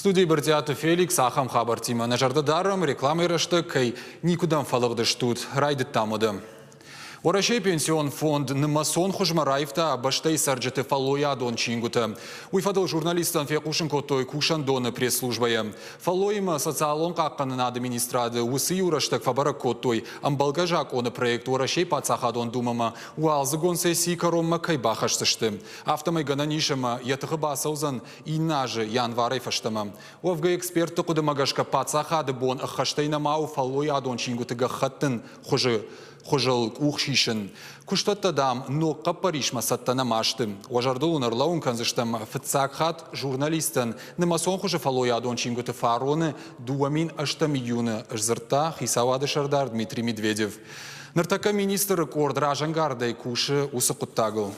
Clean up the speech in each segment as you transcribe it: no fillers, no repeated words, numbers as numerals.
Студийы Брытъиаты Феликс ахӕм хабӕрттимӕ нӕ зӕрдӕ дарӕм, рекламӕйы рӕстӕг кӕй никуыдӕм фӕлыгъдыстут. Райдыдтам уӕдӕ. Уӕрӕсейы пенсион фонд нымӕцон хуызмӕ раивта бӕстӕйы цӕрджыты фӕллойадон чингуытӕ. Уый фӕдыл журналисттӕн фехъусын кодтой кусӕндоны пресс-службӕйы. Фӕллоимӕ социалон хъахъхъӕнынады министрады уыцы иу рӕстӕг фӕбӕрӕг кодтой, ӕмбӕлгӕ закъоны проект Уӕрӕсейы паддзахадон думӕмӕ уалдзыгон сессийы кӕронмӕ кӕй бахӕсдзысты. Афтӕмӕй гӕнӕн ис ӕмӕ йӕ тыхы бацӕудзӕн иннӕ азы январӕй фӕстӕмӕ. Уӕвгӕ экспертты хъуыдымӕ гӕсгӕ паддзахады бон ӕххӕстӕй нӕма у фӕллойадон чингуыты гӕххӕттын хуызы хуызыл къух сисын. Куыстуӕттӕ, дам, ног хъӕппӕрисмӕ цӕттӕ нӕма сты. Уӕ зӕрдыл уын ӕрлӕууын кӕндзыстӕм, фыццаг хатт журналисттӕн нымӕцон хуызы фӕллойадон чингуыты фароны 2008 июны сдзырдта хицауады сӕрдар Дмитрий Медведев. Ныртӕккӕ министры къорд разӕнгардӕй кусы уыцы хъуыддагыл.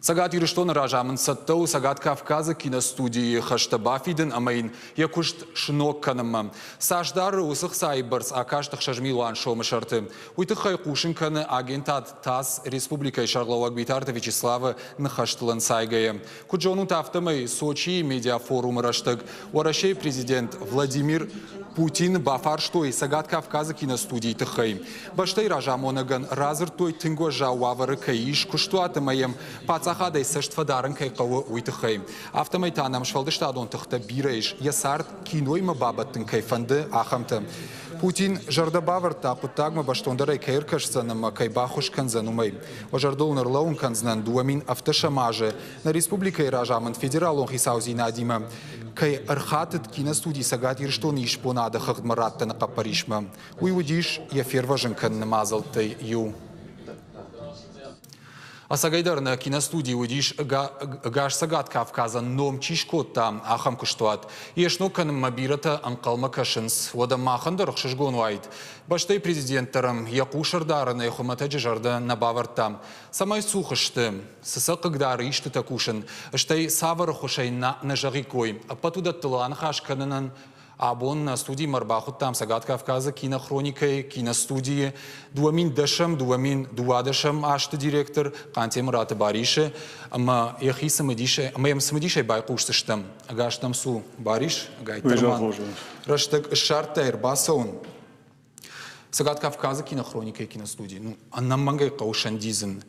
Цӕгат Ирыстоны разамынд цӕттӕ у Цӕгат Кавказы киностудийы хӕстӕ бафидын ӕмӕ йын йӕ куыст сног кӕнынмӕ. Цас дары уыцы хцайы бӕрц акаст 6 милуан сомы сӕрты. Уый тыххӕй хъусын кӕны агентад ТАСС республикӕйы сӕргълӕууӕг Битарты Вячеславы ныхӕстыл ӕнцайгӕйӕ. Куыд зонут, афтӕмӕй Сочийы медиафорумы рӕстӕг Уӕрӕсейы президент Владимир Путин бафарстой Цӕгат Кавказы киностудийы тыххӕй. Бӕстӕйы разамонӕгӕн радзырдтой, тынг уӕззау уавӕры кӕй ис куыстуат ӕмӕ йӕм паддзахадӕй цӕст фӕдарын кӕй хъӕуы, уый тыххӕй. Афтӕмӕй та нӕм сфӕлдыстадон тыхтӕ бирӕ ис, йӕ цард киноимӕ бабӕттын кӕй фӕнды, ахӕмтӕ. Путин зӕрдӕ бавӕрдта, хъуыддагмӕ бӕстондӕрӕй кӕй ӕркӕсдзӕн ӕмӕ кӕй баххуыс кӕндзӕн, уымӕй. Уӕ зӕрдыл ын ӕрлӕууын кӕндзынӕн, 2007 азы нӕ республикӕйы разамынд федералон хицаудзинадимӕ кӕй ӕрхатыд киностуди Цӕгат Ирыстоны исбонады хыгъдмӕ раттыны хъӕппӕрисмӕ. Уый уыдис йӕ фервӕзын кӕныны мадзӕлттӕй иу. Ӕцӕгӕйдӕр нӕ киностуди уыдис ӕгас Цӕгат Кавказӕн ном чи скодта, ахӕм куыстуат. Йе сног кӕнынмӕ бирӕтӕ ӕнхъӕлмӕ кӕсынц. Уӕдӕ махӕн дӕр ӕхсызгон уаид. Бӕстӕйы президент дӕр ӕм йӕ хъус ӕрдарынӕй хуымӕтӕджы зӕрдӕ нӕ бавӕрдта. Цӕмӕй цух сты, цы сӕ хъыгдары истытӕ кусын, стӕй цавӕр ӕххуысӕй нӕ зӕгъиккой, ӕппӕт уыдӕттыл аныхас кӕнынӕн абон нӕ студимӕ ӕрбахуыдтам Цӕгат Кавказы кинохроникӕйы киностудийы 2010-ӕм 2012 азты директор Хъантемыраты Барисы ӕмӕ йӕхи цымыдисӕй ӕмӕ йӕм цымыдисӕй байхъусдзыстӕм. Ӕгас нӕм цу, Барис, ӕгайтдӕр ма рӕстӕг ссардтай ӕрбацӕуын. Цӕгат Кавказы кинохроникӕйы киностуди, ну, ӕнӕмӕнгӕй хъӕуы сӕндидзын.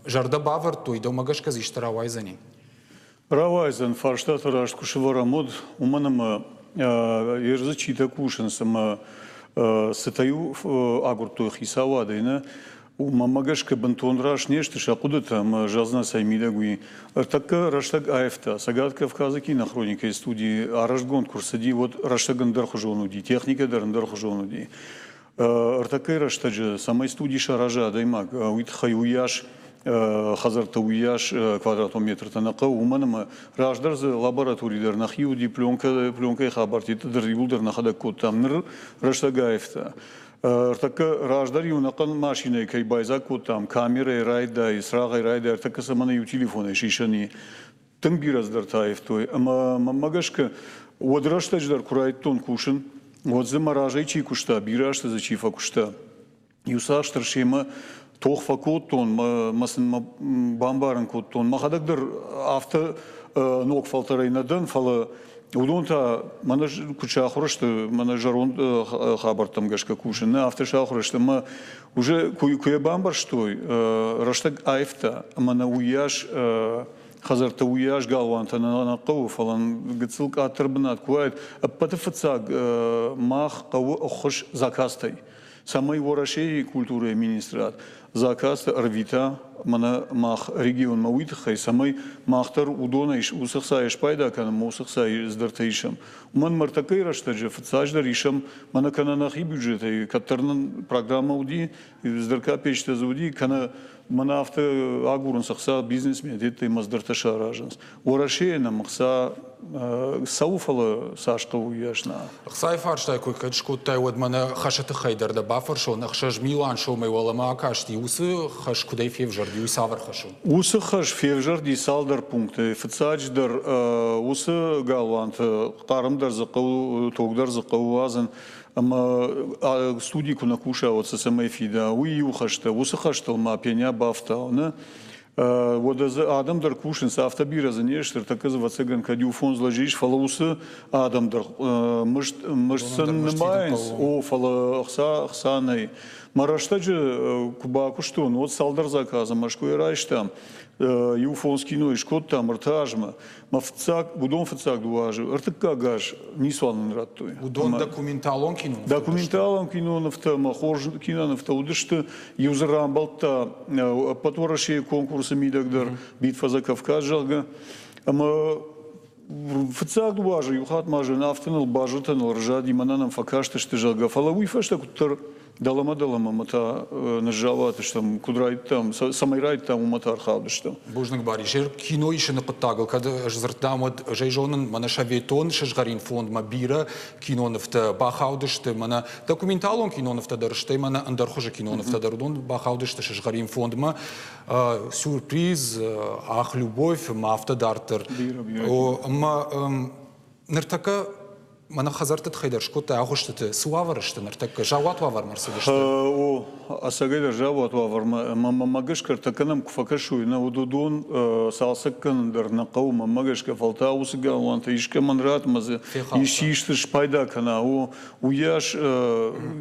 Зӕрдӕ бавӕрдтой, дӕумӕ гӕсгӕ дзы исты рауайдзӕни? Рауайдзӕн, фарстаты раст куы сӕвӕрӕм, уӕд, уымӕн ӕмӕ ердзы читӕ кусынц ӕмӕ цытӕ-иу агуырдтой хицауадӕй, нӕ, Мӕнмӕ гӕсгӕ бынтон раст не сты сӕ хъуыдытӕ ӕмӕ зӕгъдзынӕ цӕй мидӕг уый. Ӕртӕккӕ рӕстӕг аивта. Цӕгат Кавказы кинохроникӕйы студийы арӕзтгонд куы рцыди, уӕд рӕстӕг ӕндӕрхуызон уыди, техникӕ дӕр ӕндӕрхуызон уыди. Ӕртӕккӕйы рӕстӕджы, цӕмӕй студи сараза адӕймаг, уый тыххӕй уыйас хӕдзӕрттӕ, уыйас квадратон метртӕ нӕ хъӕуы, уымӕн ӕмӕ раздӕр дзы лаборатори дӕр нӕхи уыди, пленкӕ, пленкӕйы хабӕрттӕ дӕр иууылдӕр нӕхӕдӕг кодтам. Ныр рӕстӕг аивта. Ӕртӕккӕ раздӕр-иу ӕнӕхъӕн машинӕйы кӕй байдзаг кодтам, камерӕйы райдай, цырагъӕй райдай, ӕртӕккӕ сӕ мӕнӕ иу телефонӕй сисӕн и. Тынг бирӕ цыдӕртӕ аивтой. Ӕмӕ мӕнмӕ гӕсгӕ, уӕд рӕстӕджы дӕр куы райдыдтон кусын, уӕд дзы мӕ разӕй чи куыста, бирӕ азты дзы чи фӕкуыста, иуцасдӕр семӕ тох фӕкодтон, мӕ сын мӕ бамбарын кодтон. Мӕхӕдӕг дӕр афтӕ ног фӕлтӕрӕй нӕ дӕн, фӕлӕ уыдон та мӕнӕ куыд сахуыр сты, мӕнӕ зӕронд хабӕрттӕм гӕсгӕ кусын, нӕ афтӕ сахуыр сты ӕмӕ уже куы йӕ бамбӕрстой, рӕстӕг аивта ӕмӕ нӕ уыйас хӕдзӕрттӕ, уыйас галуантӕ нӕ хъӕуы, фӕлӕ гыццыл къаддӕр бынат куы уаид, ӕппӕты фыццаг мах хъӕуы ӕххуыс заказтӕй. Цӕмӕй Уӕрӕсейы культурӕйы министрад заказты ӕрвита мӕнӕ мах регионмӕ уый тыххӕй, цӕмӕй мах дӕр уыдонӕй уыцы хцайӕ спайда кӕнӕм, уыцы хцайы цыдӕртӕ исӕм. Уымӕн мӕртӕккӕйы рӕстӕджы фыццаджыдӕр исӕм мӕнӕ кӕнӕ нӕхи бюджетӕй, кӕддӕр нын программӕ уыди, цыдӕр капеччытӕ дзы уыди, кӕнӕ мӕнӕ афтӕ агурынц ӕхца бизнесментӕй ӕмӕ цыдӕртӕ саразынц. Уӕрӕсейы нӕм ӕхца цӕуы, фӕлӕ цас хъӕуы, уыйас нӕ. Ӕхцайы фарстай куы кӕд скодтай, уӕд мӕнӕ хӕсы тыххӕй дӕр дӕ бафӕрсон, 6 милуан сомӕй уӕлӕмӕ акасти, уыцы хӕс куыдӕй февзӕрди, уый цавӕр хӕс у? Уыцы хӕс февзӕрди цалдӕр пункты. Фыццаджыдӕр, уыцы галуанты хъарм дӕр дзы хъӕуы, ток дӕр дзы хъӕуы уадзын, ӕмӕ студи куы нӕ куса, уӕд сӕ цӕмӕй фида, уый иу хӕстӕ. Уыцы хӕстыл ма пеня бафтау, нӕ? Уӕдӕ дзы адӕм дӕр кусынц, афтӕ бирӕ дзы не сты, ӕртӕккӕ дзы ӕвӕццӕгӕн кӕд иу фондз лӕджы ис, фӕлӕ уыцы адӕм дӕр мызд, мызд сын нымайынц, о, фӕлӕ ӕхца, ӕхца нӕй. Мӕ рӕстӕджы куы бакуыстон, уӕд цалдӕр заказы Мӕскуыйӕ райстам, иу фондз кинойы скодтам ӕртӕ азмӕ. Мӕ фыццаг, уыдон фыццаг дыууӕ азы, ӕртыккаг аз ницуал нын радтой. Уыдон документалон кинонывтӕ Документалон кинонывтӕ ӕмӕ хорз кинонывтӕ уыдысты. Иу дзы рамбылдта ӕппӕт Уӕрӕсейы конкурсы мидӕг дӕр «Битва за Кавказ», зӕгъгӕ. Ӕмӕ фыццаг дыууӕ азы иу хатт ма зын афтӕ ныл базыртӕ ныл ӕрзади, мӕнӕ нӕм фӕкастысты, зӕгъгӕ. Фӕлӕ уый фӕстӕ куыддӕр дӕлӕмӕ-дӕлӕмӕ ӕмӕ та ныззауат стӕм, куыд райдыдтам, цӕмӕй райдыдтам, уымӕ та ӕрхаудыстӕм. Бузныг, Барис. Кино исыны хъуыддагыл кӕд ӕз дзырдтам, уӕд ӕз ӕй зонын, мӕнӕ советон сызгъӕрин фондмӕ бирӕ кинонывтӕ бахаудысты, мӕнӕ документалон кинонывтӕ дӕр, стӕй мӕнӕ ӕндӕр хуызы кинонывтӕ дӕр, уыдон бахаудысты сызгъӕрин фондмӕ. Сюрприз, Ах, любовь ӕмӕ афтӕ дарддӕр. Бирӕ, бирӕ. Ӕмӕ ныртӕккӕ Мӕнӕ хӕдзӕртты тыххӕй дӕр скодтай агъуыстыты. Цы уавӕры сты ныртӕккӕ? Заууат уавӕрмӕ ӕрцыдысты? О, ӕцӕгӕйдӕр заууат уавӕрмӕ. Ӕмӕ мӕмӕ гӕсгӕ ӕртӕккӕ нӕм куы фӕкӕсой, нӕ уыдон цалцӕг кӕнын дӕр нӕ хъӕуы, мӕнмӕ гӕсгӕ, фӕлтау уыцы галуантӕ искӕмӕн ратт ӕмӕ дзы исчи исты спайда кӕна, о, уыйас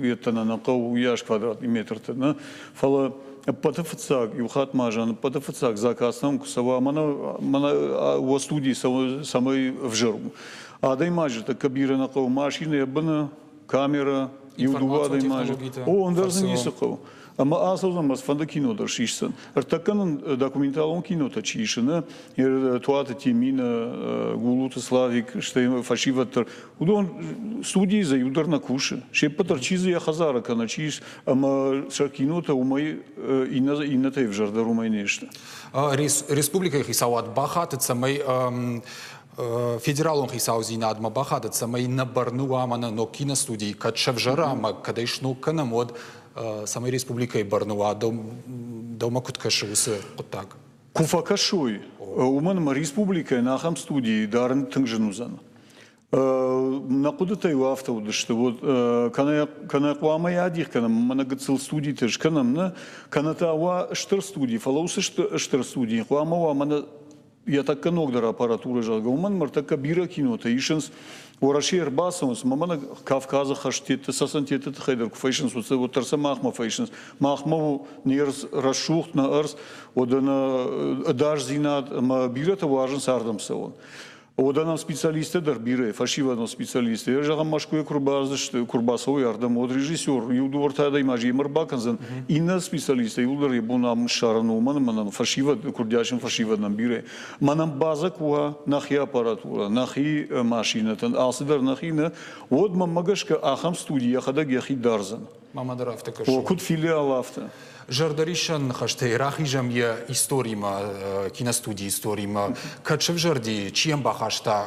йедтӕ нӕ хъӕуы, уыйас квадратный метртӕ нӕ. Фӕлӕ ӕппӕты фыццаг, иу хатт ма зӕгъын, ӕппӕты фыццаг заказ нӕм куы цӕуа, мӕнӕ, мӕнӕ уӕ студийы цӕмӕй ӕвзӕр у. Адӕймаджы тӕккӕ бирӕ нӕ хъӕуы машинӕ йӕ быны, камерӕ, иу-дыууӕ адӕймаджы. О, ӕндӕр дзы ницы хъӕуы. Ӕмӕ ацӕудзӕн ӕмӕ цыфӕнды кино дӕр сисдзӕн. Ӕртӕккӕ нын документалон кинотӕ чи исы, нӕ, Туаты Тимина, Гулуты Славик, стӕй фӕсивӕд дӕр, уыдон студийы дзы иу дӕр нӕ кусы. Се ппӕт дӕр чи дзы йӕ хӕдзары кӕнӕ чи ис, ӕмӕ сӕ кинотӕ уымӕй иннӕтӕй ӕвзӕрдӕр уымӕй не сты. Республикӕйы хицауад бахатыд, цӕмӕй федералон хицаудзинадмӕ бахатыд, цӕмӕй нӕ бӕрны уа мӕнӕ ног киностудийы кӕд сӕвзӕра ӕмӕ кӕд ӕй сног кӕнӕм, уӕд цӕмӕй республикӕйы бӕрны уа, дӕумӕ куыд кӕсы уыцы хъуыддаг? Куы фӕкӕсой, уымӕн ӕмӕ республикӕйӕн ахӕм студийы дарын тынг зын уыдзӕн. Нӕ хъуыдытӕ-иу афтӕ уыдысты, вот кӕнӕ, кӕнӕ хъуамӕ адих кӕнӕм, мӕнӕ гыццыл студитӕ скӕнӕм, нӕ, кӕнӕ та уа стыр студи, фӕлӕ уыцы стыр студийы хъуамӕ уа мӕнӕ йӕ тӕккӕ ногдӕр аппаратурӕ, зӕгъгӕ, уымӕн ныртӕккӕ бирӕ кинотӕ исынц, Уӕрӕсе ӕрбацӕуынц, ӕмӕ мӕнӕ Кавказы хӕстӕтты, цӕцӕнтӕтты тыххӕй дӕр куы фӕисынц, уӕддӕр сӕ махмӕ фӕисынц. Махмӕ у не ӕрдз рӕсугъд, нӕ ӕрдз, уӕдӕ нӕ ӕдасдзинад ӕмӕ бирӕтӕ уарзынц ардӕм цӕуын. Уӕдӕ нӕм специалисттӕ дӕр бирӕ, фӕсивӕдон специалисттӕ. Йӕ зӕгъӕм, Мӕскуыйӕ куы рбацыдысты, куы рбацӕуой ардӕм, уӕд режиссер иу дыууӕ-ӕртӕ адӕймаджы йемӕ ӕрбакӕндзӕн, иннӕ специалисттӕ иууылдӕр йӕ бон ам ссарын у, уымӕн ӕмӕ нӕм фӕсивӕд, курдиатджын фӕсивӕд нӕм бирӕ. Мӕнӕн базӕ куы уа нӕхи аппаратурӕ, нӕхи машинӕтӕн, алцыдӕр нӕхи нӕ, уӕд мӕнмӕ гӕсгӕ ахӕм студи йӕхӕдӕг йӕхи дардзӕн. Мамӕ дӕр афтӕ кӕсы. О, куыд филиал, афтӕ. Зӕрдӕриссӕн ныхӕстӕй рахизӕм йӕ историмӕ, киностудийы историмӕ. Кӕд сӕвзӕрди, чи йӕм бахаста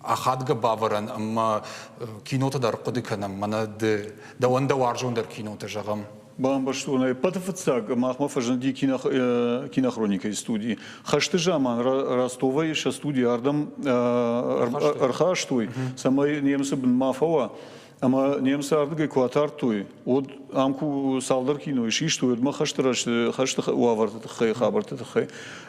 ахадгӕ бавӕрӕн ӕмӕ кинотӕ дӕр хъуыды кӕнӕм, мӕнӕ ды, дӕуӕн дӕ уарзондӕр кинотӕ зӕгъӕм. Бамбӕрстон ӕй. Ӕппӕты фыццаг махмӕ фӕзынди кинохроникӕйы студи. Хӕсты заман Ростовӕй сӕ студи ардӕм ӕрхастой, цӕмӕй немыцы бын ма фӕуа. Ӕмӕ немыцы ардыгӕй куы атардтой, уӕд ам куы цалдӕр кинойы систой, уӕд ма хӕсты хӕсты уавӕрты тыххӕй, хабӕртты тыххӕй.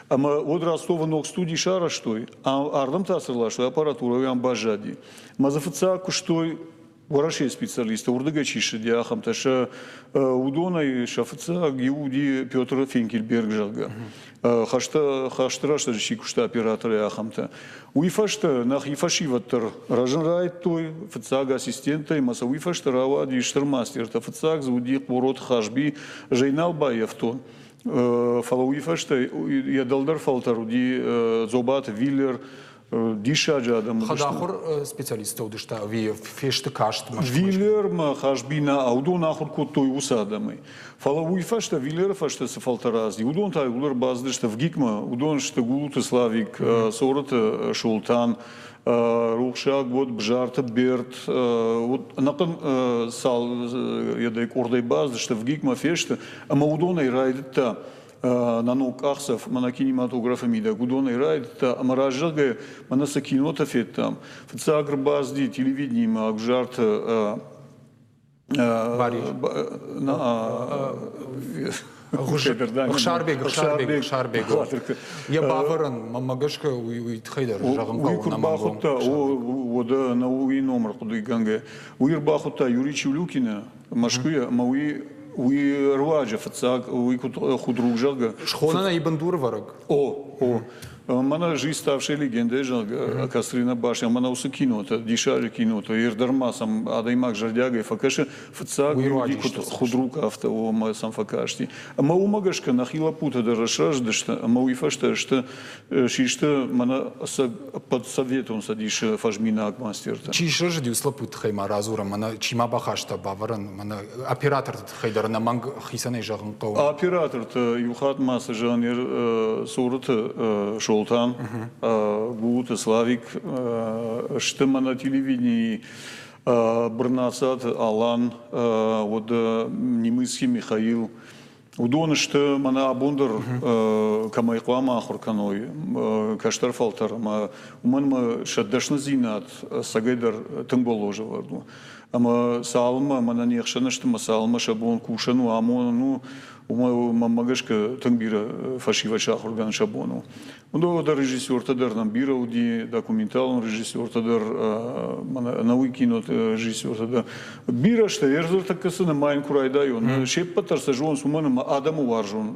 Ӕмӕ уӕд Ростовы ног студи сарӕзтой, ардӕм та цы рластой, аппаратурӕ уый ам баззади. Мӕ дзы фыццаг куыстой Уӕрӕсейы специалисттӕ, уырдыгӕй чи ссыди, ахӕмтӕ. Сӕ уыдонӕй сӕ фыццаг иу уыди Петр Финкельберг, зӕгъгӕ. Хӕсты, хӕсты рӕстӕджы чи куыста операторӕй, ахӕмтӕ. Уый фӕстӕ нӕхи фӕсивӕд дӕр рӕзын райдыдтой, фыццаг ассистенттӕй ӕмӕ сӕ уый фӕстӕ рауади стыр мастертӕ. Фыццаг дзы уыди Хъороты Хазби, ӕз ӕй нал баййӕфтон. Фӕлӕ уый фӕстӕ йӕ дӕлдӕр фӕлтӕр уыди Дзобаты Виллер, диссаджы адӕм уыдысты. Хӕдахуыр специалисттӕ уыдысты ӕви фесты каст Виллермӕ Хазби нӕ, уыдон ахуыр кодтой уыцы адӕмӕй. Фӕлӕ уый фӕстӕ, Виллеры фӕстӕ цы фӕлтӕр азди, уыдон та иууылдӕр бацыдысты ВГИК-мӕ. Уыдон сты Гулуты Славик, Цорыты Султан, рухсаг уыд Бзарты Берт, уыд ӕнӕхъӕн цал едӕй къордӕй бацыдысты, ВГИК-мӕ фесты, ӕмӕ уыдонӕй райдыдта нӕ ног къахдзӕф мӕнӕ кинематографы мидӕг уыдонӕй райдыдта ӕмӕ раззагӕй мӕнӕ цы кинотӕ федтам, фыццаг ӕрбацыди телевидениемӕ Ӕгъуызарты Ӕхсарбег, Ӕхсарбег, Ӕхсарбег. Йӕ бавӕрӕн, мӕнмӕ гӕсгӕ, уый тыххӕй дӕр зӕгъын хъӕуы. Уый куы рбахуыдта, уӕдӕ науи номыр хъуыдыгӕнгӕ, уый ӕрбахуыдта Юрий Чевлюкины Мӕскуыйӕ, ӕмӕ уый уый руаджы фыццаг уый куыд худруг, зӕгъгӕ. Схонӕн ӕй бындурывӕрӕг. О, о. Мӕнӕ «Жизнь, ставшая легендой», зӕгъгӕ, Кастрина башня, мӕнӕ уыцы кинотӕ, диссаджы кинотӕ, дӕр ма сӕм адӕймаг зӕрдиагӕй фӕкӕсы. Фыццаг уый куыд худруг, афтӕ уымӕ сӕм фӕкасти. Ӕмӕ уымӕ гӕсгӕ нӕхи лӕппутӕ дӕр сырӕзтысты, ӕмӕ уый фӕстӕ сты систы мӕнӕ ӕппӕт Советон Цӕдисы фӕзминаг мастертӕ. Чи сырӕзыди, уыцы лӕппуты тыххӕй ма радзурӕм, мӕнӕ чи ма бахаста бавӕрӕн, мӕнӕ операторты тыххӕй дӕр ӕнӕмӕнг хицӕнӕй зӕгъын хъӕуы. Операторты иу хатт ма цы зӕгъын, Цорыты Солтан, Гулуты Славик сты мӕнӕ телевиденийы Бырнацаты Алан, уӕд Немыцкий Михаил. Уыдон сты, мӕнӕ абон дӕр кӕмӕй хъуамӕ ахуыр кӕной кӕстӕр фӕлтӕр ӕмӕ уымӕн ӕмӕ сӕ дӕсныдзинад ӕцӕгӕйдӕр тынг уӕллозӕвӕрд у. Ӕмӕ цалынмӕ мӕнӕ не хсӕн сты ӕмӕ цалынмӕ сӕ бон кусӕн у, амонын у, уымӕ мӕнмӕ гӕсгӕ тынг бирӕ фӕсивӕд сахуыргӕнын сӕ бон у. Уыдон дӕр режиссертӕ дӕр нӕм бирӕ уыди, документалон режиссертӕ дӕр, ӕнӕуый киноты режиссертӕ дӕр. Бирӕ сты, ӕрдзыртӕккӕ цы нымайын куы райдайон, се ппӕт дӕр сӕ зонынц, уымӕн ӕмӕ адӕмы уарзон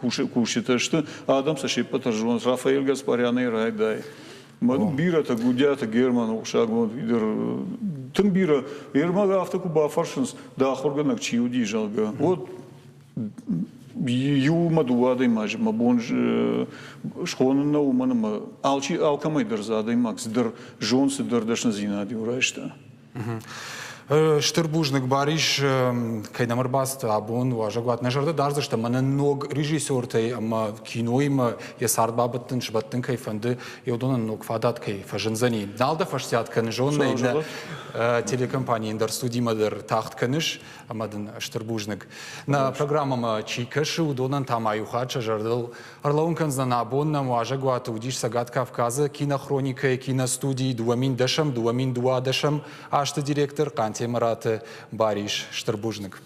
кусджытӕ сты, адӕм сӕ се ппӕт дӕр зонынц. Рафаэль Гаспарянӕй райдай. Мӕн бирӕтӕ Гудиаты Герман, Ухсагонд дӕр тынг бирӕ. Ермаг афтӕ куы бафӕрсынц, дӕ ахуыргӕнӕг чи уыди, зӕгъгӕ, уӕд иу мӕ дыууӕ адӕймаджы мӕ бон схонын нӕу, уымӕн ӕмӕ алчи алкӕмӕй дӕр дзы адӕймаг цыдӕр зонд, цыдӕр дӕсныдзинад иу райста. Стыр бузныг, Барис, кӕй нӕм ӕрбацыд абон уазӕгуат. Нӕ зӕрдӕ дардзыстӕм мӕнӕ ног режиссертӕй ӕмӕ киноимӕ йӕ цард бабӕттын, сбӕттын кӕй фӕнды, йӕ уыдонӕн ног фадат кӕй фӕзындзӕни. Нал дӕ фӕстиат кӕны, зонын нӕ телекомпанийы ӕндӕр студимӕ дӕр тагъд кӕныс. Ӕмӕ дын стыр бузныг. Нӕ программӕмӕ чи кӕсы, уыдонӕн та ма иу хатт сӕ зӕрдыл ӕрлӕууын кӕндзынӕн. Абон нӕм уазӕгуаты уыдис Цӕгат Кавказы кинохроникӕйы киностудийы 2010-ӕм, 2012-ӕм азты директор Хъантемыраты Барис. Стыр бузныг.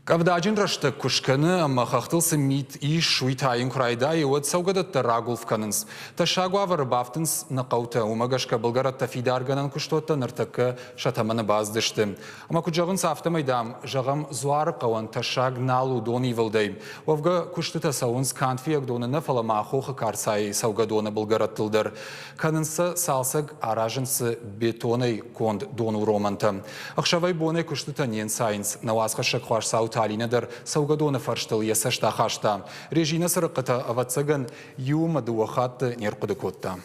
Къӕвдаджын рӕстӕг куы скӕны ӕмӕ хӕхтыл цы мит ис, уый тайын куы райдайы, уӕд цӕугӕдӕттӕ рагуылф кӕнынц. Тӕссаг уавӕры бафтынц нӕ хъӕутӕ, уымӕ гӕсгӕ былгӕрӕттӕ фидаргӕнӕн куыстуӕттӕ ныртӕккӕ сӕ тӕмӕны бацыдысты. Ӕмӕ куыд зӕгъынц, афтӕмӕй, дам, зӕгъӕм, Дзуары хъӕуӕн тӕссаг нал у донивылдӕй. Уӕвгӕ, куыстытӕ цӕуынц канд Фиййагдоны нӕ, фӕлӕ ма Хохы Карцайы цӕугӕдоны былгӕрӕттыл дӕр. Кӕнынц сӕ цалцӕг, аразынц дзы бетонӕй конд донуромӕнтӕ. Ӕхсӕвӕй-бонӕй куыстытӕ не нцайынц. Нӕ уацхӕссӕг Хуасдзауты Алинӕ дӕр цӕугӕдоны фӕрстыл йӕ цӕст ахаста. Резинӕ цырыхъхъытӕ, ӕвӕццӕгӕн, иу ӕмӕ дыууӕ хатты не рхъуыды кодта.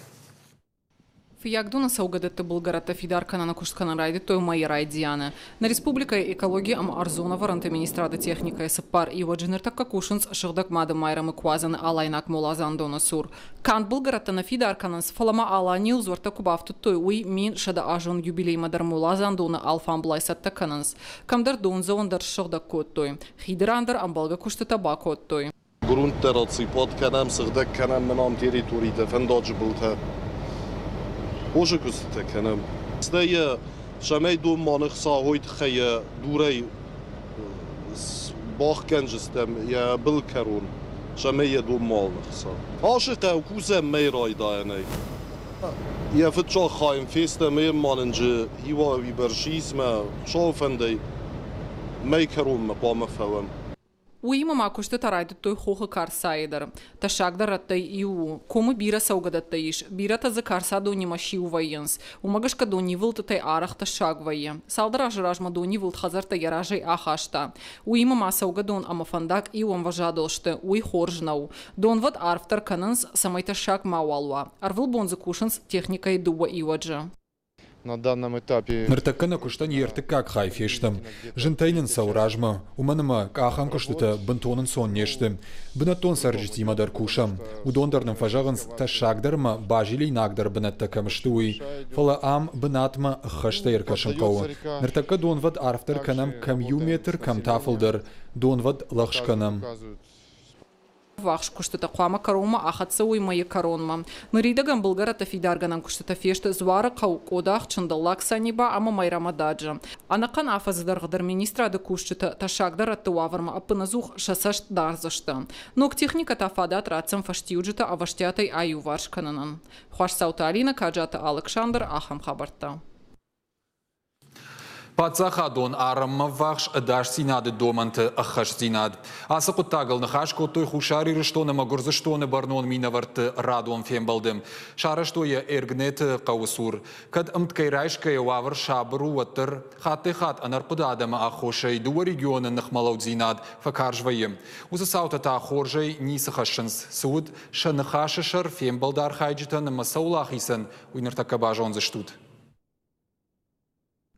Фыййагдоны цӕугӕдӕтты былгӕрӕттӕ фидар кӕныны куыст кӕнын райдыдтой мӕйы райдианы. Нӕ республикӕйы экологи ӕмӕ ӕрдзон ӕвӕрӕнты министрады техникӕйы цыппар иуӕджы ныртӕккӕ кусынц Сыгъдӕг Мады Майрӕмы куадзӕны Алайнаг моладзандоны цур. Канд былгӕрӕттӕ нӕ фидар кӕнынц, фӕлӕ ма Аланийыл дзуӕрттӕ куы бафтыдтой, уый 1100-азон юбилеймӕ дӕр моладзандоны алфамблай цӕттӕ кӕнынц. Кӕмдӕр дондзӕуӕн дӕр ссыгъдӕг кодтой, хиды ран дӕр ӕмбӕлгӕ куыстытӕ бакодтой. Грунттӕ раципад кӕнӕм, сыгъдӕг кӕнӕм мӕнӕн территоритӕ, фӕндаджы былтӕ. Хорзы куыстытӕ кӕнӕм. Стӕй йӕ цӕмӕй дон ма ныхса, уый тыххӕй йӕ дурӕй бахгӕнджыстӕм йӕ былкӕрон, цӕмӕй йӕ дон ма ныхса. Ацы хъӕу кусӕм мӕй райдайӕнӕй. Йӕ фыццаг хайын фестӕм ӕрмалынджы иуӕй-бӕрзизмӕ Хуыцауы фӕндӕй мӕй кӕронмӕ хъуамӕ фӕуӕм. Уыимӕ ма куыстытӕ райдыдтой Хохы Карцайы дӕр. Тӕссагдӕр рӕттӕй иу у. Комы бирӕ цӕугӕдӕттӕ ис, бирӕтӕ дзы Карцадонимӕ сиу вӕййынц. Уымӕ гӕсгӕ донивылдтытӕй арӕх тӕссаг вӕййы. Цалдӕр азы размӕ донивылд хӕдзӕрттӕ йӕ разӕй ахаста. Уыимӕ ма цӕугӕдон ӕмӕ фӕндаг иу ӕмвӕзадыл сты, уый хорз нӕу. Донвӕд арфдӕр кӕнынц, цӕмӕй тӕссаг мауал уа. Ӕрвылбон дзы кусынц техникӕйы дыууӕ иуӕджы. На данном этапе Ныртӕккӕ нӕ куыстӕн йе ртыккаг хай фестӕм. Зынтӕй нын цӕуы размӕ, уымӕн ӕмӕ къахӕн куыстытӕ бынтон ӕнцон не сты. Бынӕттон цӕрджытимӕ дӕр кусӕм. Уыдон дӕр нын фӕзӕгъынц, тӕссагдӕр ӕмӕ базилинагдӕр бынӕттӕ кӕм сты, уый. Фӕлӕ ам бынатмӕ ӕххӕстӕй ӕркӕсын хъӕуы. Ныртӕккӕ донвӕд арфдӕр кӕнӕм кӕм иу метр, кӕм та фылдӕр. Донвӕд лӕгъз кӕнӕм. Ввахс куыстытӕ хъуамӕ кӕронмӕ ахӕццӕ уой мӕйы кӕронмӕ. Ныридӕгӕн былгӕрӕттӕ фидаргӕнӕн куыстытӕ фесты Дзуарыхъӕу, Къодахджын, Дӕллаг Саниба ӕмӕ Майрӕмададжы. Ӕнӕхъӕн афӕдзы дӕргъы дӕр министрады кусджытӕ тӕссагдӕр рӕтты уавӕрмӕ ӕппынӕдзух сӕ цӕст дардзысты. Ног техникӕ та фадат ратдзӕн фӕстиуджытӕ ӕвӕстиатӕй аиуварс кӕнынӕн. Хуасдзауты Алинӕ, Каджаты Алыксандр, ахӕм хабӕрттӕ. Паддзахадон арӕнмӕ ввахс ӕдасдзинады домӕнты ӕххӕстдзинад. Ацы хъуыддагыл ныхас кодтой Хуссар Ирыстон ӕмӕ Гуырдзыстоны бӕрнон минӕвӕртты радон фембӕлды. Сарӕзтой йӕ Эргнеты хъӕуы цур. Кӕд ӕмткӕй райсгӕйӕ уавӕр сабыр у, уӕддӕр хаттӕй-хатт ӕнӕрхъуыды адӕмы аххосӕй дыууӕ регионы ныхмӕлӕуддзинад фӕкарз вӕййы. Уыцы цаутӕ та хорзӕй ницы хӕссынц. Цы уыд сӕ ныхасы сӕр фембӕлды архайджытӕн ӕмӕ цӕуыл ахицӕн, уый ныртӕккӕ базондзыстут.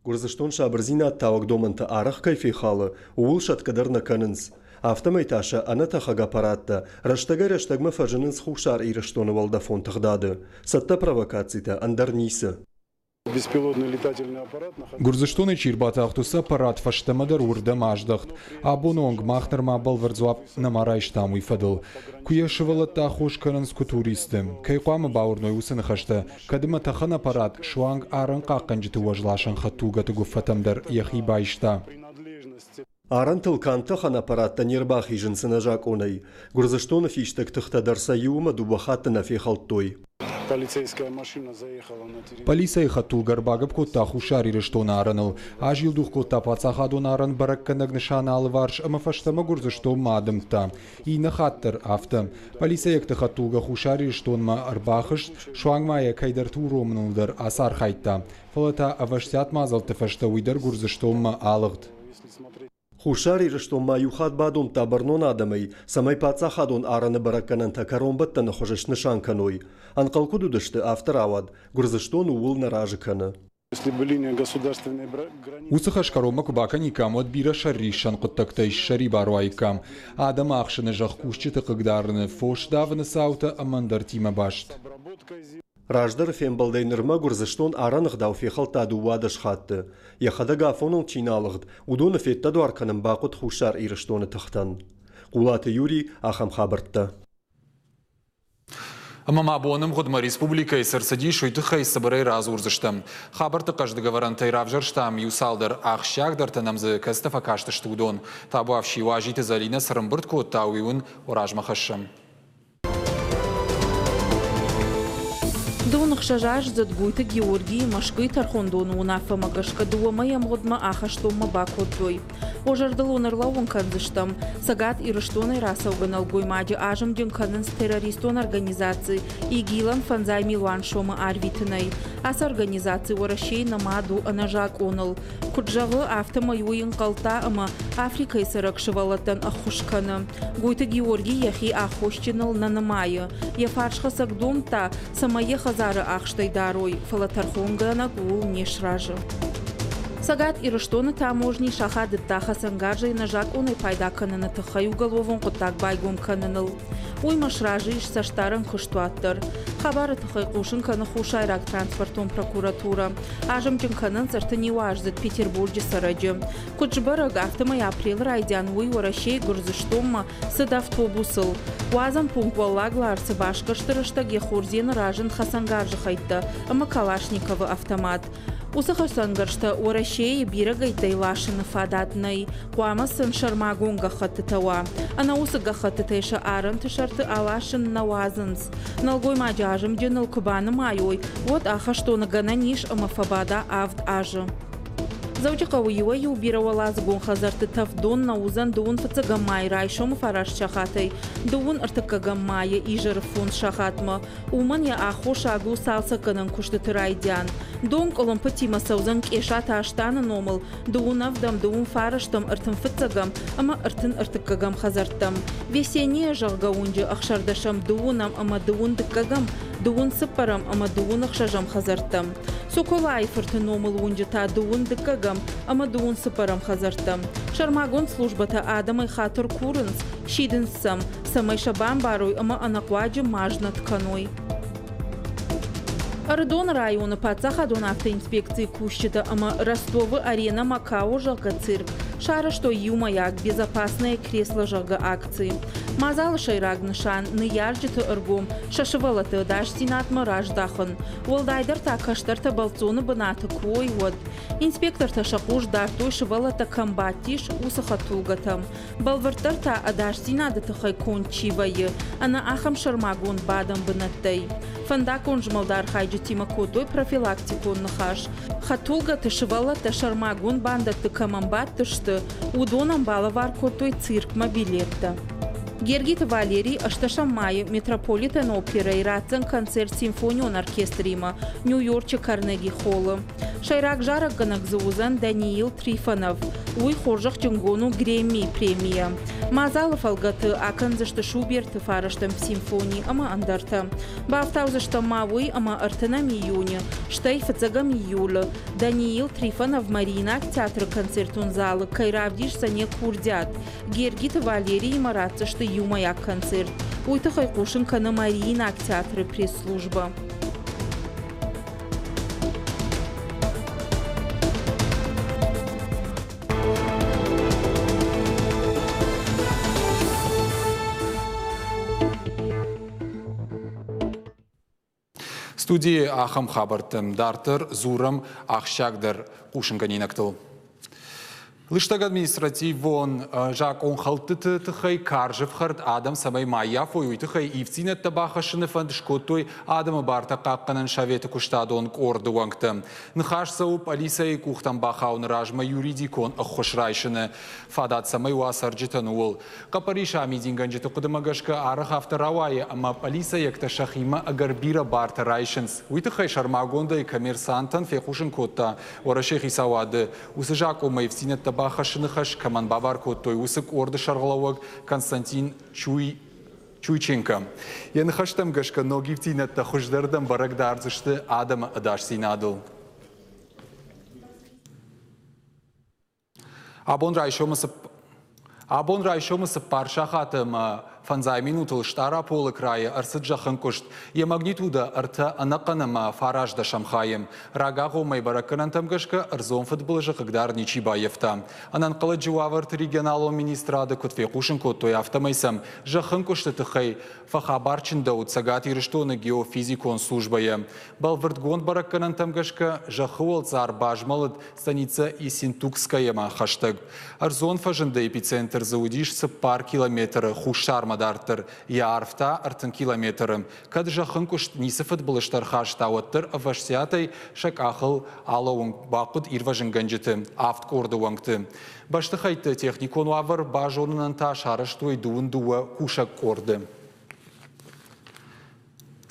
Гуырдзыстон сабырдзинад тауӕг домӕнтӕ арӕх кӕй фехалы, ууыл сӕтгӕ дӕр нӕ кӕнынц. Афтӕмӕй та сӕ ӕнӕтӕхӕг аппараттӕ рӕстӕгӕй-рӕстӕгмӕ фӕзынынц Хуссар Ирыстоны уӕлдӕфон тыгъдады. Цӕттӕ провокацитӕ, ӕндӕр ницы. Гуырдзыстонӕй чи рбатахт, уыцы аппарат фӕстӕмӕ дӕр уырдӕм аздӕхт. Абоны онг мах нырма бӕлвырд дзуапп нӕма райстам уый фӕдыл. Куы йӕ сывӕллӕттӕ аххос кӕнынц, куы туристты. Кӕй хъуамӕ бауырной уыцы ныхӕстӕ, кӕд ӕмӕ тӕхӕн аппарат суанг арӕнхъахъхъӕнджыты уӕзласӕн хӕдтулгӕты гуыффӕтӕм дӕр йӕхи байста. Арӕнтыл канд тӕхӕн аппараттӕ не рбахизынц ӕнӕзакъонӕй. Гуырдзыстоны фистӕг тыхтӕ дӕр сӕ иумӕ дыууӕ хатты нӕ фехӕлдтой. Полицӕйы хӕдтулгӕ ӕрбагӕпп кодта Хуссар Ирыстоны арӕныл, азилдух кодта паддзахадон арӕн бӕрӕггӕнӕг нысаны алыварс ӕмӕ фӕстӕмӕ Гуырдзыстонмӕ адымдта. Иннӕ хатт дӕр афтӕ. Полицӕйӕгты хӕдтулгӕ Хуссар Ирыстонмӕ ӕрбахызт, суанг ма йӕ кӕйдӕрты уромыныл дӕр ацархайдта, фӕлӕ та ӕвӕстиат мадзӕлтты фӕстӕ уый дӕр Гуырдзыстонмӕ алыгъд. Хуссар Ирыстон ма иу хатт бадомдта бӕрнон адӕмӕй, цӕмӕй паддзахадон арӕны бӕрӕггӕнӕнтӕ кӕронбӕттӕны хуызы снысан кӕной. Ӕнхъӕл куыд уыдысты, афтӕ рауад, Гуырдзыстон ууыл нӕ разы кӕны. Уыцы хӕс кӕронмӕ куы бакӕниккам, уӕд бирӕ сӕрриссӕн хъуыддӕгтӕй ссӕрибар уаиккам. Адӕмы ӕхсыны зӕхкусджыты хъыгдарыны, фос давыны цаутӕ ӕмӕ ӕндӕртимӕ баст. Раздӕры фембӕлдӕй нырмӕ Гуырдзыстон арӕны гъдау фехӕлдта 12 хатты. Йӕхӕдӕг афоныл чи нӕ алыгъд, уыдоны феддӕдуар кӕнын бахъуыд Хуссар Ирыстоны тыхтӕн. Хъулаты Юрий, ахӕм хабӕрттӕ. Ӕмӕ ма боны мгъуыдмӕ республикӕйы цы рцыдис, уый тыххӕй цыбырӕй радзурдзыстӕм. Хабӕртты хъӕздыг ӕвӕрӕнтӕй равзӕрстам иу цалдӕр ахсджиагдӕртӕ нӕм дзы кӕцытӕ фӕкастысты, уыдон. Табуафси Уазиты Зӕлинӕ цы рымбырд кодта, уый уын размӕ хӕссӕм. Дон ӕхсӕзаздзыд Гуйты Георгийы Мӕскуыйы тӕрхондоны уынаффӕмӕ гӕсгӕ дыууӕ мӕйы ӕмгъуыдмӕ ахӕстонмӕ бакодтой. Уӕ зӕрдыл уын ӕрлӕууын кӕндзыстӕм, Цӕгат Ирыстонӕй рацӕугӕ нӕлгоймаджы азымджын кӕнынц террористон организаци ИГИЛ-ӕн фӕндзай милуан сомы арвитынӕй. Ацы организаци Уӕрӕсейы нымад у ӕнӕзакъоныл. Куыд зӕгъы, афтӕмӕй уый ӕнхъӕлдта ӕмӕ Африкӕйы цӕрӕг сывӕллӕттӕн ӕххуыс кӕны. Гойты Георгий йӕхи аххосджыныл нӕ нымайы. Йӕ фарсхӕцӕг домдта, цӕмӕй йӕ хӕдзары ахстӕй дарой, фӕлӕ тӕрхонгӕнӕг ууыл не сразы. Цӕгат Ирыстоны таможни сахадыдта хӕцӕнгарзӕй нӕзакъонӕй пайда кӕныны тыххӕй уголовон хъуыддаг байгом кӕныныл. Уый ма сразы ис цӕстдарӕн куыстуат дӕр. Хабары тыххӕй хъусын кӕны Хуссайраг транспортон прокуратурӕ. Азымджын кӕнынц 31-аздзыд Петербурджы цӕрӕджы. Куыд сбӕрӕг, афтӕмӕй апрелы райдиан уый Уӕрӕсейы Гуырдзыстонмӕ цыд автобусыл. Уадзӕн пункт Уӕллаг Ларсы басгӕрсты рӕстӕг йӕ хордзены разынд хӕцӕнгарзы хӕйттӕ ӕмӕ Калашниковы автомат. Уыцы хӕцӕнгӕрзтӕ Уӕрӕсейы бирӕгӕйттӕй ласыны фадат нӕй, хъуамӕ сын сӕрмагонд гӕххӕттытӕ уа. Ӕнӕ уыцы гӕххӕттытӕй сӕ арӕнты сӕрты аласын нӕ уадзынц. Нӕлгоймаджы азымджыныл куы банымайой, уӕд ахӕстоны гӕнӕн ис ӕмӕ фӕбада авд азы. Дзӕуджыхъӕуы иуӕй-иу бирӕуӕладзыгон хӕдзӕртты тӕвд дон нӕ уыдзӕн дыууын фыццӕгӕм майы райсомы фараст сахатӕй дыууын ӕртыккӕгӕм майы изӕры фондз сахатмӕ. Уымӕн йӕ аххосаг у цалцӕггӕнӕн куыстыты райдиан. Дон къуылымпытимӕ цӕудзӕн Къесаты Астаны номыл дыууын ӕвдӕм, дыууын фарӕстӕм, ӕртын фыццӕгӕм ӕмӕ ӕртын ӕртыккӕгӕм хӕдзӕрттӕм. Весенняя, зӕгъгӕ, уынджы ӕхсӕрдӕсӕм, дыууынӕм ӕмӕ дыууын дыккӕгӕм, дыууын цыппӕрӕм ӕмӕ дыууын ӕхсӕзӕм хӕдзӕрттӕм. Соколайы фырты номыл уынджы та дыууын дыккӕгӕм ӕмӕ дыууын цыппӕрӕм хӕдзӕрттӕм. Сӕрмагонд службӕтӕ адӕмӕй хатыр курынц, сидынц сӕм, цӕмӕй сӕ бамбарой ӕмӕ ӕнӕхъуаджы ма знӕт кӕной. Ӕрыдоны районы паддзахадон автоинспекцийы кусджытӕ ӕмӕ Ростовы арена Макао, зӕгъгӕ, цирк сарӕзтой иумӕйаг «Безопасное кресло», зӕгъгӕ, акци. Мадзалы сӕйраг нысан ныййарджыты ӕргом сӕ сывӕллӕтты ӕдасдзинадмӕ раздахын. Уӕлдайдӕр та кӕстӕртӕ бӕлццоны бынаты куы уой, уӕд. Инспектортӕ сӕ хъус дардтой сывӕллӕттӕ кӕм бадтис, уыцы хӕдтулгӕтӕм. Бӕлвырддӕр та ӕдасдзинады тыххӕй конд чи вӕййы, ӕнӕ ахӕм сӕрмагонд бадӕн бынӕттӕй. Фӕндаггон змӕлды архайджытимӕ кодтой профилактикон ныхас. Хӕдтулгӕты сывӕллӕттӕ сӕрмагонд бандӕтты кӕмӕн бадтысты, уыдонӕн балӕвар кодтой циркмӕ билеттӕ. Гергиты Валерий ӕстӕсӕм майы Метрополитен оперӕйы ратдзӕн концерт симфонион оркестримӕ Нью-Йорчы Карнеги Холлы. Сӕйраг зарӕггӕнӕг дзы уыдзӕн Даниил Трифонов. Уый хорзӕхджынгон у Грэмми премийӕ. Мадзалы фӕлгӕты акӕндзысты Шуберты фарӕстӕм симфони ӕмӕ ӕндӕртӕ. Бафтаудзыстӕм ма уый, ӕмӕ ӕртынӕм июны, стӕй фыццӕгӕм июлы Даниил Трифонов Мариинаг театры концертон залы кӕй равдисдзӕн йӕ курдиат. Гергиты Валериимӕ ратдзысты иумӕйаг концерт. Уый тыххӕй хъусын кӕны Мариинаг театры пресс-службӕ. Студийы ахӕм хабӕрттӕ дарддӕр дзурӕм ахсджиагдӕр хъусынгӕнинӕгтыл. Лыстӕг административон закъонхӕлдтыты тыххӕй карз ӕфхӕрд адӕм цӕмӕй ма ӕййафой, уый тыххӕй ивддзинӕдтӕ бахӕссыны фӕнд скодтой адӕмы бартӕ хъахъхъӕнӕн советы куыстадон къорды уӕнгтӕ. Ныхас цӕуы пъӕлицӕйы къухтӕм бахауыны размӕ юридикон ӕххуыс райсыны фадат цӕмӕй уа цӕрджытӕн, ууыл. Хъӕппӕрисы амидингӕнджыты хъуыдымӕ гӕсгӕ арӕх афтӕ рауайы, ӕмӕ пъӕлицӕйӕгтӕ сӕхимӕ ӕгӕр бирӕ бартӕ райсынц. Уый тыххӕй сӕрмагондӕй коммерсантӕн фехъусын кодта Уӕрӕсейы хицауады уыцы закъонмӕ ивддзинӕдтӕ бахӕссыны хӕс кӕмӕн бабар кодтой, уыцы къорды сӕргълӕууӕг Константин Чуйченко. Йӕ ныхӕстӕм гӕсгӕ ног ивддзинӕдтӕ хуыздӕрдӕм бӕрӕг дардзысты адӕмы ӕдасдзинадыл. Абон райсомы Абон райсомы 4 сахаты ӕмӕ фӕндзай минутыл Стъараполы крайы ӕрцыд зӕххӕнкъуыст. Йӕ магнитудӕ ӕртӕ ӕнӕхъӕн ӕмӕ фараздӕсӕм хайы. Рагагъоммӕ бӕрӕггӕнӕнтӕм гӕсгӕ ӕрдзон фыдбылызы хъыгдард ничи баййӕфта. Ӕнӕнхъӕлӕджы уавӕрты регионалон министрады куыд фехъусын кодтой, афтӕмӕй сӕм зӕххӕнкъуысты тыххӕй фӕхабар чындӕуыд Цӕгат Ирыстоны геофизикон службӕйӕ. Бӕлвырдгонд бӕрӕггӕнӕнтӕм гӕсгӕ зӕххы уӕлцъар базмӕлыд станицӕ Ессентукскаемӕ хӕстӕг. Ӕрдзон фӕзынды эпицентр дзы уыдис 4 километры хуссармӕ дарддӕр, йӕ арф та 30 километры. Кӕд зӕххынкъуыст ницы фыдбылызтӕ ӕрхаста, уӕддӕр ӕвӕстиатӕй сӕ къахыл алӕууын бахъуыд ирвӕзынгӕнджыты авд къорды уӕнгты. Бӕстыхӕйтты техникон уавӕр базонынӕн та сарӕзтой дыууын дыууӕ кусӕг къорды.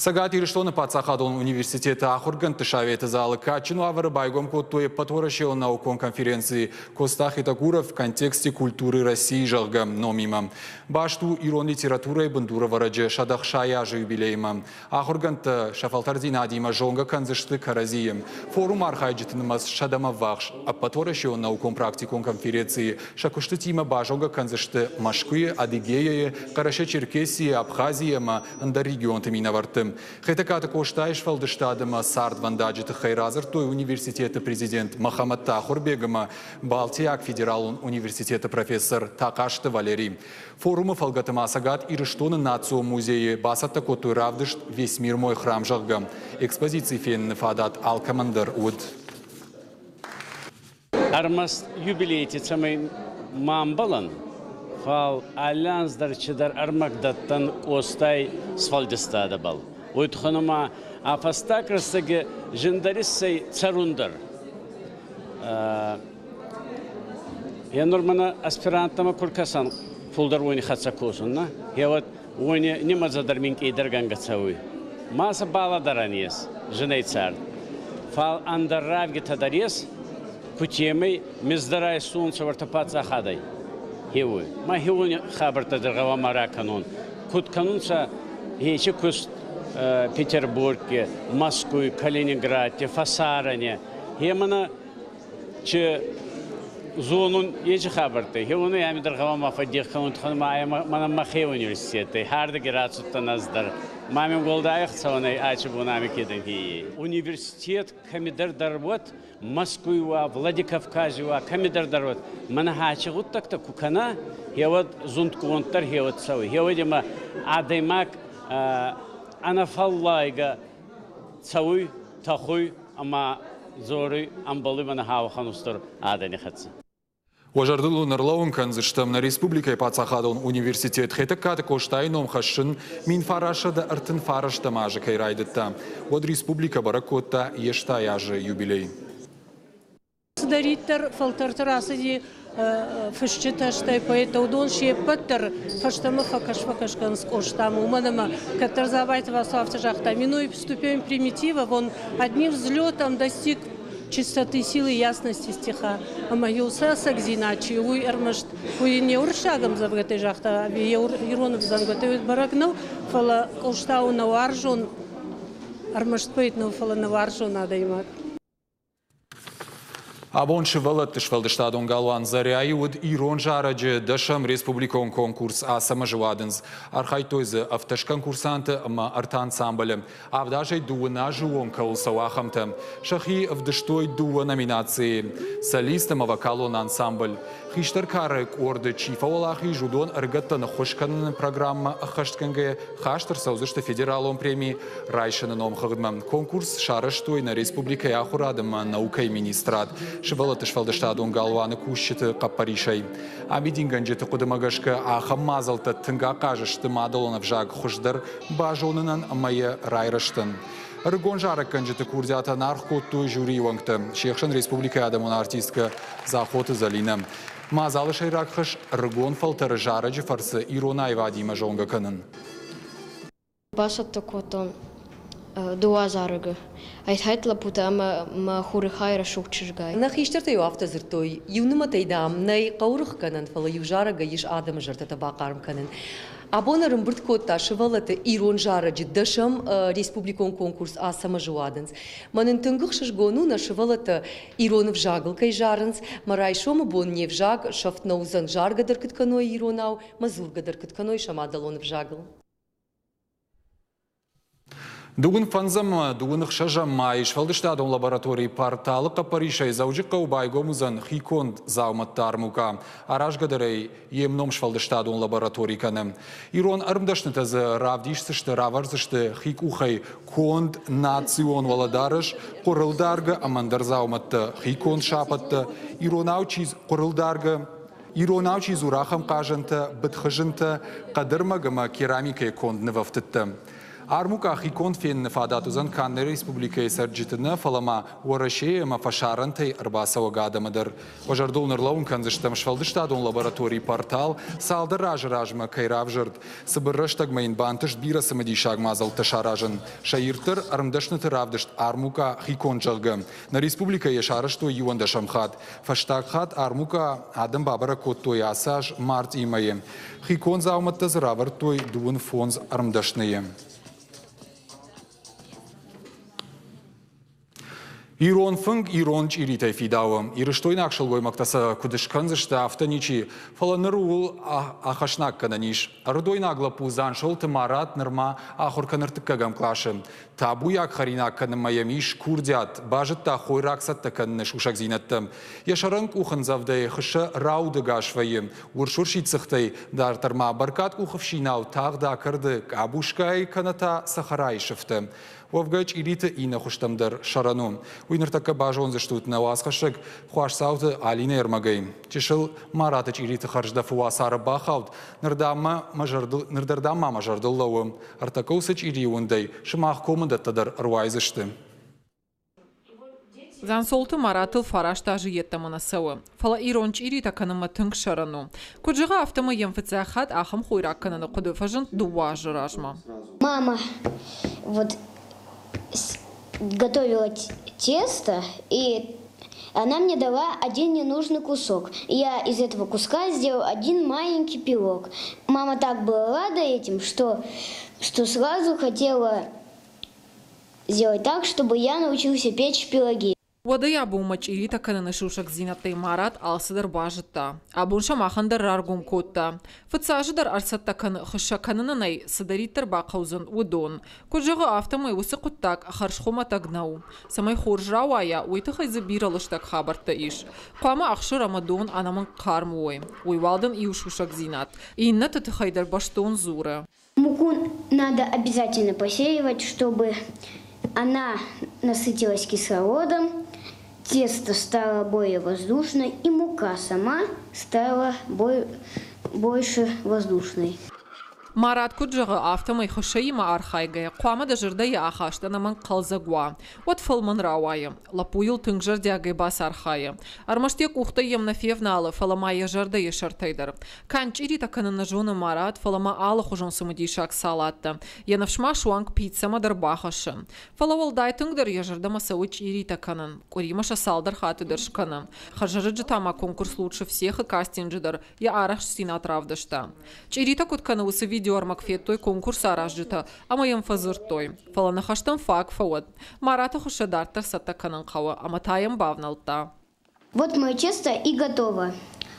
Цӕгат Ирыстоны паддзахадон университеты ахуыргӕндты советы залы кадджын уавӕры байгом кодтой ӕппӕтуӕрӕсеон наукон конференци «Коста Хетагуров в контексте культуры России», зӕгъгӕ, номимӕ. Баст у ирон литературӕйы бындурӕвӕрӕджы 160 азы юбилеймӕ. Ахуыргӕндтӕ сӕ фӕлтӕрдзинадимӕ зонгӕ кӕндзысты кӕрӕдзийы. Форумы архайджыты нымӕц сӕдӕмӕ ӕввахс. Ӕппӕтуӕрӕсеон наукон-практикон конференцийы сӕ куыстытимӕ базонгӕ кӕндзысты Мӕскуыйы, Адыгеяйы, Хъӕрӕсе-Черкесийы, Абхазийы ӕмӕ ӕндӕр регионты минӕвӕртты. Хетӕгкаты Къостайы сфӕлдыстад ӕмӕ цардвӕндаджы тыххӕй радзырдтой университеты президент Мӕхӕмӕтты Ахуырбег ӕмӕ Балтийаг федералон университеты профессор Тахъазты Валерий. Форумы фӕлгӕты ма Цӕгат Ирыстоны национ музейы бацӕттӕ кодтой равдыст «Весь мир мой храм», зӕгъгӕ. Экспозици феныны фадат алкӕмӕн дӕр уыд. Ӕрмӕст юбилейти цӕмӕй ма ӕмбӕлӕн, фал алли анз дӕр чидӕр ӕрмӕг дӕттӕн Къостай сфӕлдистадӕбӕл. Уой туххӕн ӕма ӕ фӕстаг рӕстӕги зиндӕр иссӕй цӕрун дӕр. Е нур мӕнӕ аспиранттӕмӕ ку ркӕсӕн, фулдӕр уони хӕццӕ косун, нӕ? Гъе уони нимӕдзӕ дӕр минкъийдӕр гӕнгӕ цӕуй. Ма сӕ балӕдӕрӕн ес зинӕй цард. Фал ӕндӕр равгитӕ дӕр ес, кутемӕй мездӕрӕй сунцӕ уӕртӕ паддзахадӕй. Хеуй. Ма хеуони хабӕрттӕ дӕр гъӕуама ракӕнон. Куд кӕнунцӕ ечи куст Петербургке, Москвй, Калининградте, фӕсарӕне. Хемӕнӕ чи зонун ечи хабӕрттӕ. Хеуони ами дӕр гъӕуама фӕддех кӕнун, мӕнӕ мӕхе университетӕй. Хӕрдӕги рацудтӕн ӕз дӕр. Ма мин уӕлдай ӕхцӕуӕнӕй ачи бон ами кедӕн хеййей. Университет кӕмидӕр дӕр уӕд, Мӕскуй уа, Владикавкази уа, кӕмидӕр дӕр уӕд, мӕнӕ ачи гъуддӕгтӕ ку кӕна, хеуӕд зундгонддӕр хеуӕд цӕуй. Хеуӕд имӕ адӕймаг ӕнӕфӕллайгӕ цӕуй, тӕхуй ӕма дзоруй, ӕмбӕлуй мӕнӕ хауӕхӕн устур адӕни хӕццӕ. Уӕ зӕрдыл уын ӕрлӕууын кӕндзыстӕм, нӕ республикӕйы паддзахадон университет Хетӕгкаты Къостайы ном хӕссын 1939 азы кӕй райдыдта, уӕд республикӕ бӕрӕг кодта йе стай азы юбилей. Цыдӕриддӕр фӕлтӕрты рацыди фысджытӕ, стӕй поэттӕ, уыдон се ппӕт дӕр фӕстӕмӕ фӕкӕс-фӕкӕс кӕнынц Къостамӕ, уымӕн ӕмӕ кӕддӕр Дзабайты Васо афтӕ загъта: «Минуя ступень примитива, он одним взлетом достиг чистоты силы и ясности стиха. Ӕмӕ иу сӕ ӕцӕгдзинад чи у, уый ӕрмӕст уый не уырыссаг ӕмдзӕвгӕтӕй загъта, ӕви йӕ ирон ӕмдзӕвгӕтӕй уый бӕрӕг нӕу, фӕлӕ Къоста у нӕ уарзон, ӕрмӕст поэт нӕу, фӕлӕ нӕ уарзон адӕймаг. Абон сывӕллӕтты сфӕлдыстадон галуан Заря-йы уыд ирон зарӕджы дӕсӕм республикон конкурс Ацӕмӕзы уадындз. Архайдтой дзы ӕвддӕс конкурсанты ӕмӕ ӕртӕ ансамблы. Авд азӕй дыууын азы онг кӕуыл цӕуы, ахӕмтӕ. Сӕхи ӕвдыстой дыууӕ номинацийы – солист ӕмӕ вокалон ансамбль. Хистӕр кары къорды чи фӕуӕлахиз, уыдон ӕрыгӕттӕн ӕххуыс кӕныны программӕ ӕххӕстгӕнгӕйӕ хаст ӕрцӕудзысты федералон преми райсыны номхыгъдмӕ. Конкурс сарӕзтой нӕ республикӕйы ахуырад ӕмӕ наукӕйы министрад сывӕллӕтты сфӕлдыстадон галуаны кусджыты хъӕппӕрисӕй. Амидингӕнджыты хъуыдымӕ гӕсгӕ, ахӕм мадзӕлттӕ тынг ахъаз сты мадӕлон ӕвзаг хуыздӕр базонынӕн ӕмӕ йӕ райрӕзтӕн. Ӕрыгон зарӕггӕнджыты курдиатӕн аргъ кодтой жюрийы уӕнгтӕ, се хсӕн республикӕйы адӕмон артисткӕ Дзахоты Зӕлинӕ. Мадзалы сӕйраг хӕс ӕрыгон фӕлтӕры зарӕджы фӕрцы ирон аивадимӕ зонгӕ кӕнын. Бацӕттӕ кодтон дыууӕ зарӕгы. Айтхайт лӕппутӕ ӕмӕ мӕ хурыхай рӕсугъд чызгай. Нӕ хистӕртӕ-иу афтӕ дзырдтой, иу нымӕтӕй, дам, нӕй хъӕуырыхгӕнӕн, фӕлӕ иу зарӕгӕй ис адӕмы зӕрдӕтӕ бахъарм кӕнын. Абон ӕрӕмбырд кодта сывӕллӕтты ирон зарӕджы дӕсӕм республикон конкурс Ацӕмӕзы уадындз. Мӕн ын тынг ӕхсызгон у, нӕ сывӕллӕттӕ ирон ӕвзагыл кӕй зарынц. Мӕ райсомы бон не взаг сӕфт нӕ уыдзӕн, заргӕ дӕр куыд кӕной иронау, мӕ дзургӕ дӕр куыд кӕной сӕ мадӕлон ӕвзагыл. Дыууын фӕндзӕм дыууын ӕхсӕзӕм майы сфӕлдыстадон лабораторийы порталы хъӕппӕрисӕй Дзӕуджыхъӕуы байгом уыдзӕн хиконд дзаумӕтты армукъа. Аразгӕ дӕр ӕй йе мном сфӕлдыстадон лаборатори кӕны. Ирон ӕрмдӕснытӕ дзы равдисдзысты, равӕрдзысты хи къухӕй конд национ уӕлӕдарӕс, хъуырылдаргӕ ӕмӕ ӕндӕр дзаумӕттӕ, хиконд сапӕттӕ, иронау чи хъуырылдаргӕ Иронау чи дзуры, ахӕм хъазӕнтӕ, быдхызынтӕ, хъӕдырмӕг ӕмӕ керамикӕйы конд нывӕфтыдтӕ. Армукъа хиконд феныны фадат уыдзӕн канд нӕ республикӕйы цӕрджыты нӕ, фӕлӕ ма Уӕрӕсейы ӕмӕ фӕсарӕнтӕй ӕрбацӕуӕг адӕмы дӕр. Уӕ зӕрдыл нырлӕууын кӕндзыстӕм сфӕлдыстадон лабораторийы портал цалдӕр азы размӕ кӕй равзӕрд. Цыбыр рӕстӕгмӕ йын бантыст бирӕ цымыдисаг мадзӕлттӕ саразын. Сӕ ирддӕр ӕрмдӕсныты равдыст армукъа хиконд, зӕгъгӕ, нӕ республикӕйы йӕ сарӕзтой иуӕндӕсӕм хатт. Фӕстаг хатт армукъа адӕм бабӕрӕг кодтой ацы аз мартъийы мӕйы. Хиконд дзаумӕттӕ дзы равӕрдтой 25 ӕрмдӕсныйы. Ирон фынг ирон чъиритӕй фидауы. Ирыстойнаг сылгоймӕгтӕ сӕ куыд скӕндзысты, афтӕ ничи. Фӕлӕ ныр ууыл ахӕснаг кӕнӕн ис. Ӕрыдойнаг лӕппу Дзансолты Марат нырма ахуыр кӕны ӕртыккӕгӕм къласы. Табуйаг хӕринаг кӕнынмӕ йӕм ис курдиат, базыдта хойраг цӕттӕ кӕныны сусӕгдзинӕдтӕ. Йӕ сӕрӕн къухындзӕвдӕй хыссӕ раудӕгас вӕййы. Урс-урсид цыхтӕй дарддӕр ма бӕркад къухыфсинау тагъд акӕрды къабускайы кӕнӕ та цӕхӕрайы сыфтӕ. Уӕвгӕ чъириты иннӕ хуызтӕм дӕр сӕрӕн у. Уый ныртӕккӕ базондзыстут нӕ уацхӕссӕг Хуасдзауты Алинӕйы ӕрмӕгӕй. Чысыл Мараты чъириты хӕрздӕфы уацары бахауд, ныр дӕр ма мӕ зӕрдыл лӕууы. Ӕртӕккӕ уыцы чъирийы уындӕй сымах комыдӕттӕ дӕр ӕруайдзысты. Дзансолты Маратыл фараст азы йеддӕмӕ нӕ цӕуы, фӕлӕ ирон чъиритӕ кӕнынмӕ тынг сӕрӕн у. Куыд зӕгъы, афтӕмӕй йӕм фыццаг хатт ахӕм хойраг кӕныны хъуыды фӕзынд дыууӕ азы размӕ. Мама вот готовила тесто, и она мне дала один ненужный кусок. Я из этого куска сделал один маленький пирог. Мама так была рада этим, что, что сразу хотела сделать так, чтобы я научился печь пироги. Уӕдӕй абонмӕ чъиритӕ кӕныны сусӕгдзинӕдтӕй Марат алцыдӕр базыдта. Абон сӕ махӕн дӕр раргом кодта. Фыццаджыдӕр ӕрцӕттӕ кӕны хыссӕ кӕнынӕн ӕй цыдӕриддӕр бахъӕудзӕн, уыдон. Куыд зӕгъы, афтӕмӕй уыцы хъуыддаг хӕрзхуымӕтӕг нӕу. Цӕмӕй хорз рауайа, уый тыххӕй дзы бирӕ лыстӕг хабӕрттӕ ис. Хъуамӕ ӕхсыр ӕмӕ дон ӕнӕмӕнг хъарм уой. Уый уал дын иу сусӕгдзинад. Иннӕты тыххӕй дӕр бӕстон дзуры. Муку надо обязательно посеивать, чтобы она насытилась кислородом, тесто стало более воздушной и мука сама стала больше воздушной. Марат куыд зӕгъы, афтӕмӕй хыссӕимӕ архайгӕйӕ, хъуамӕ дӕ зӕрдӕйы ахаст ӕнӕмӕнг хъӕлдзӕг уа, уӕд фӕлмӕн рауайы. Лӕппуйыл тынг зӕрдиагӕй бацархайы. Ӕрмӕст йӕ къухтӕй йӕм нӕ февналы, фӕлӕ ма йӕ зӕрдӕйы сӕртӕй дӕр. Канд чъиритӕ кӕнын нӕ зоны Марат, фӕлӕ ма алыхуызон цымыдисаг салаттӕ. Йӕ ныфс ма суанг пиццӕмӕ дӕр бахӕссы. Фӕлӕ уӕлдай тынгдӕр йӕ зӕрдӕмӕ цӕуы чъиритӕ кӕнын. Къуыримӕ сӕ цалдӕр хатты дӕр скӕны. Хӕрзӕрӕджы та ма конкурс «Лучше всех»-ы кастинджы дӕр йӕ арӕхстдзинад равдыста. Чъиритӕ куыд кӕны, уыцы видеоӕрмӕг федтой конкурсы аразджытӕ ӕмӕ йӕм фӕдзырдтой. Фӕлӕ ныхӕстӕм фаг фӕуӕд. Мараты хуыссӕ дарддӕр цӕттӕ кӕнын хъӕуы ӕмӕ та йӕм бавнӕлдта. Вот мое тесто и готово.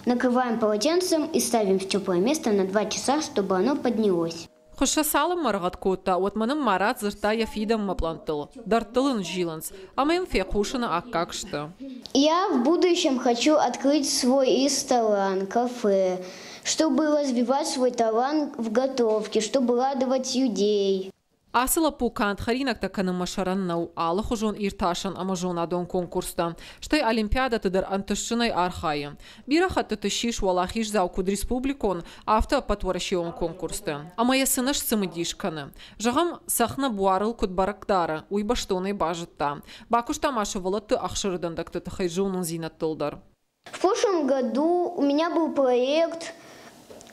Накрываем полотенцем и ставим в теплое место на 2 часа, чтобы оно поднялось. Хуыссӕ цалынмӕ ргъӕд кодта, уӕдмӕ нын Марат дзырдта йӕ фидӕнмӕ пълӕнттыл, дӕрдтыл ын зилынц ӕмӕ йын фехъусыны аккаг сты. Я в будущем хочу открыть свой ресторан, кафе, чтобы развивать свой талант в готовке, чтобы радовать людей. Ацы лӕппу канд хӕринӕгтӕ кӕнынмӕ сӕрӕн нӕу, алыхуызон иртасӕн ӕмӕ зонадон конкурстӕ, стӕй олимпиадӕты дӕр ӕнтыстджынӕй архайы. Бирӕ хӕттыты ссис уӕлахиздзау куыд республикон, афтӕ ӕппӕтуӕрӕсеон конкурсты. Ӕмӕ йӕ цы нӕ сцымыдис кӕны. Зӕгъӕм, цӕхх нӕ буарыл куыд бӕрӕг дары, уый бӕстонӕй базыдта. Бакуыста ма сывӕллӕтты ӕхсыры дӕндӕгты тыххӕй зонындзинӕдтыл дӕр. В прошлом году у меня был проект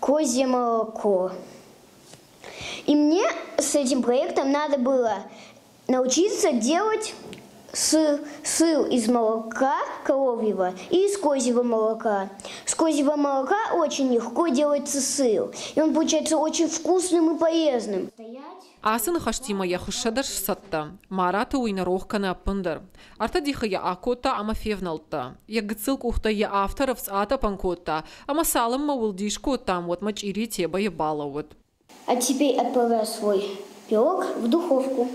«Козье молоко». И мне с этим проектом надо было научиться делать сыр, сыр из молока коровьего и из козьего молока. С козьего молока очень легко делается сыр, и он получается очень вкусным и полезным. Ацы ныхӕстимӕ йӕ хуыссӕ дӕр сцӕттӕ. Мараты уый нӕ рох кӕны ӕппындӕр. Ӕртӕ дихы йӕ акодта ӕмӕ февнӕлдта. Йӕ гыццыл къухтӕй йӕ афтӕ рӕвдз атъӕпӕн кодта, ӕмӕ цалынмӕ уыл дис кодтам, уӕдмӕ чъири тебӕйы балӕууыд. А теперь отправляю свой пирог в духовку.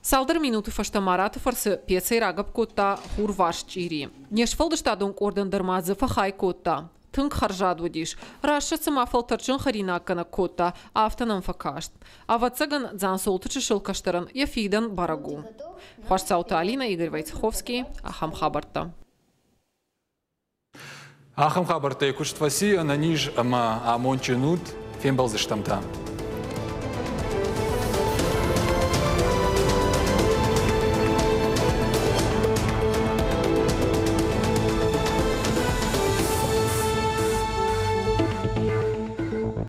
Цалдӕр минуты фӕстӕ Мараты фӕрцы пецӕй рагӕпп кодта хурварс чъири. Не сфӕлдыстадон къордӕн дӕр ма дзы фӕхай кодта. Тынг хӕрзад уыдис. Раст сӕ цыма фӕлтӕрдджын хӕринаггӕнӕг кодта, афтӕ нӕм фӕкаст. Ӕвӕццӕгӕн, Дзансолты чысыл кӕстӕрӕн йӕ фидӕн бӕрӕг у. Хуасдзауты Алинӕ, Игорь Войцеховский, ахӕм хабӕрттӕ. Ахӕм хабӕрттӕй куыст фӕци ӕнӕниз ӕмӕ амондджын ут. Фембӕлдзыстӕм та.